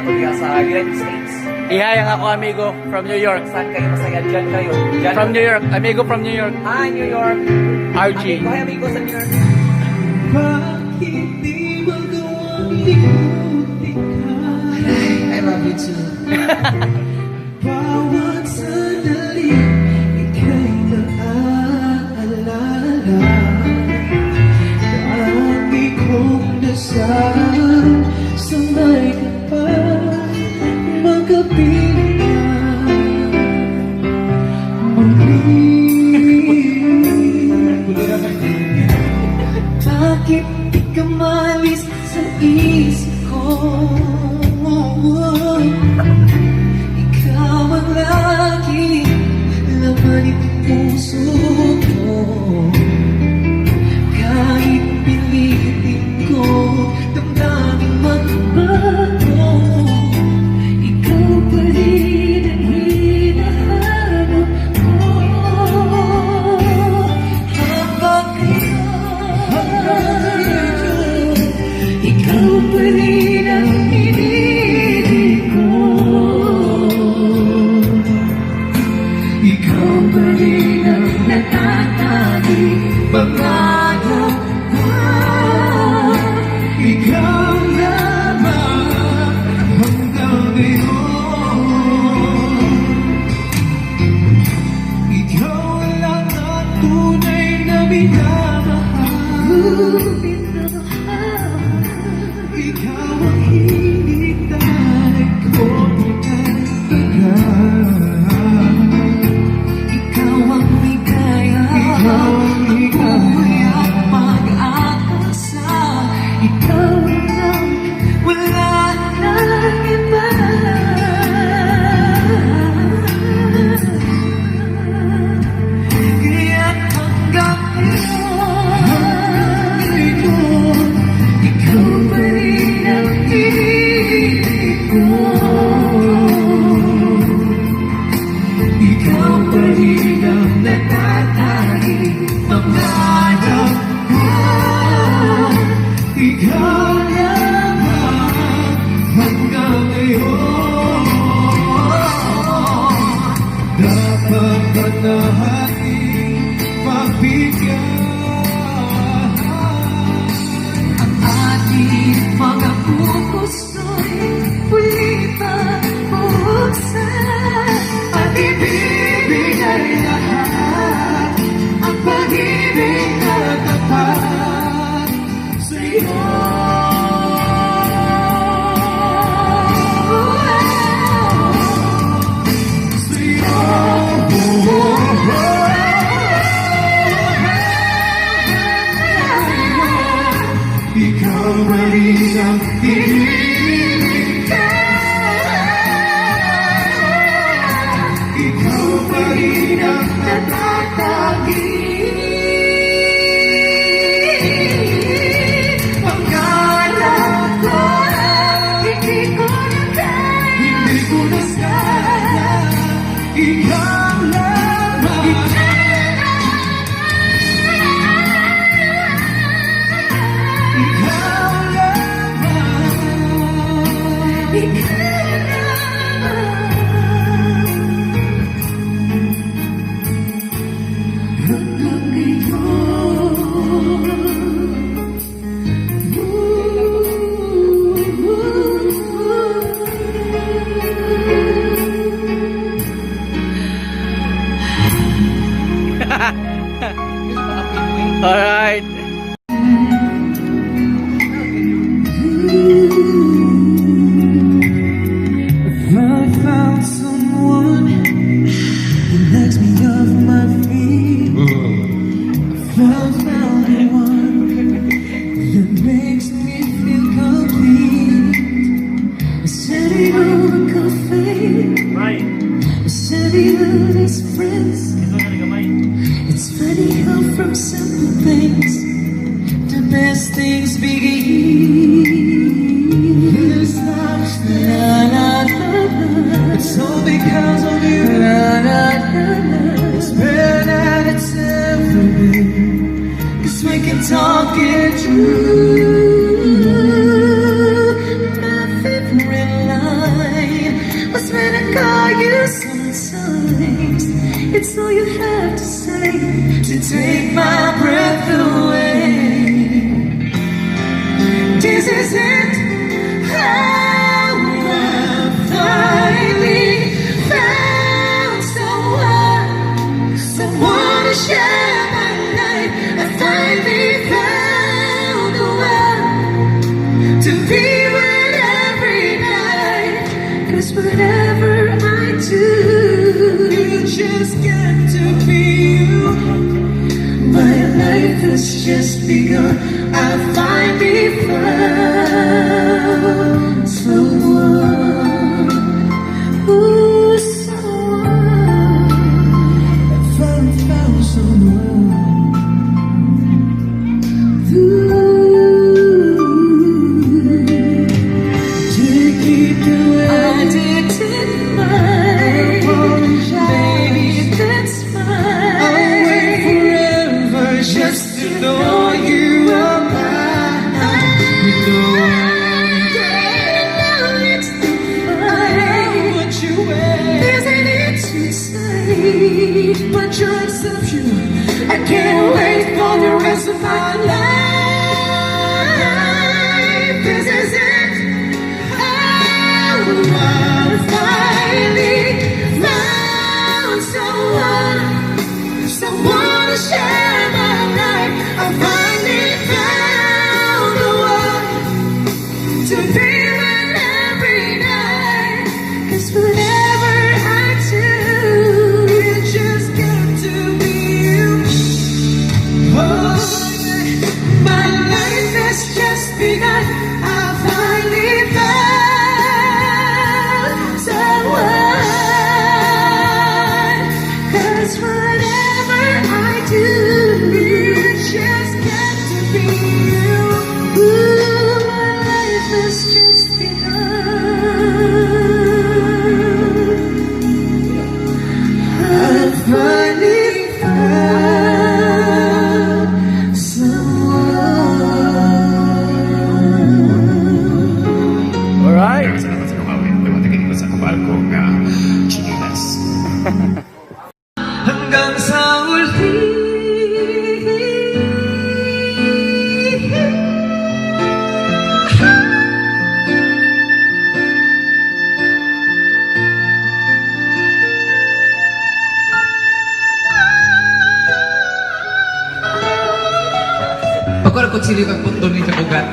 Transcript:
Ato diha sa United States. Ihay ang ako amigo from New York. Saan kayo masaya? Diyan kayo. Diyan. From New York. Amigo from New York. Ah, New York. RG. Amigo, hi amigo sa New York. Bakit di magawang limutin ka? I love you too. Bawat sandali, ika'y naaalala. Lagi kong dasal, sana'y kapag magkapiling ka muli. Bakit di ka maalis sa isip ko? Ikaw ang laging laman ng puso ko. Kahit pilitin ko, damdamin magbago, ikaw pa rin ang hinahanap ko. Hanggang ngayon, ikaw pa rin ang iniibig ko. Ikaw pa rin ang natatanging pangarap ko. Ikaw lamang hanggang ngayon. Ikaw lang ang tunay na minamahal. Ikaw ang hinintay ko tagal. Ikaw ang ligaya. Ikaw ang ligaya. Buhay at pag-asa. Ikaw lang, wala nang iba. Kaya't hanggang ngayon, ikaw pa rin ang iniibig ko. Ikaw pa rin ang natatanging pangarap ko. Ikaw lamang hanggang ngayon. Dapat ba natin pagbigyan ang ating mga puso'y muli pagbuksan at ibibigay lahat ang pag-ibig na tapat sa'yo? Sa'yo. Ikaw pa rin ang iniibig ko. Ikaw pa rin ang natatanging pangarap ko. Hindi ko na kaya. Hindi ko na kaya. Ikaw lamang. Ikaw lamang. Ikaw lamang. Hanggang ngayon. Alright. I found someone who knocks me off my feet. I found the one that makes me feel complete. I said it over coffee. I said it with his friends. It's funny how from simple things the best things begin. This life's La la la la. It's all because of you. La la la la. It's better than it's ever been. 'Cause we can talk it through. My favorite line. has just begun. I finally found someone. Ooh, someone. I finally found someone. Ooh. To keep you I didn't mind. Baby, that's fine. I'll wait forever just to know you are mine. You know Now it's I fine. what you wear, There's an itch inside. But you're exceptional. I can't wait for the rest of my life. This is it. I finally found someone, someone to share my life. I finally found the one to be with every night. 'Cause whatever I do, It just got to be you. Oh, my life has just begun. I finally found someone. 'Cause whatever I do, it just got to be you. Ooh, my life has just begun. I finally found someone. Alright. Salamat sa lumawin. Dumating ko sa kabalko nga chinilas. Hanggang sa uli. Pagkuha ko chili kag putol ni ugat.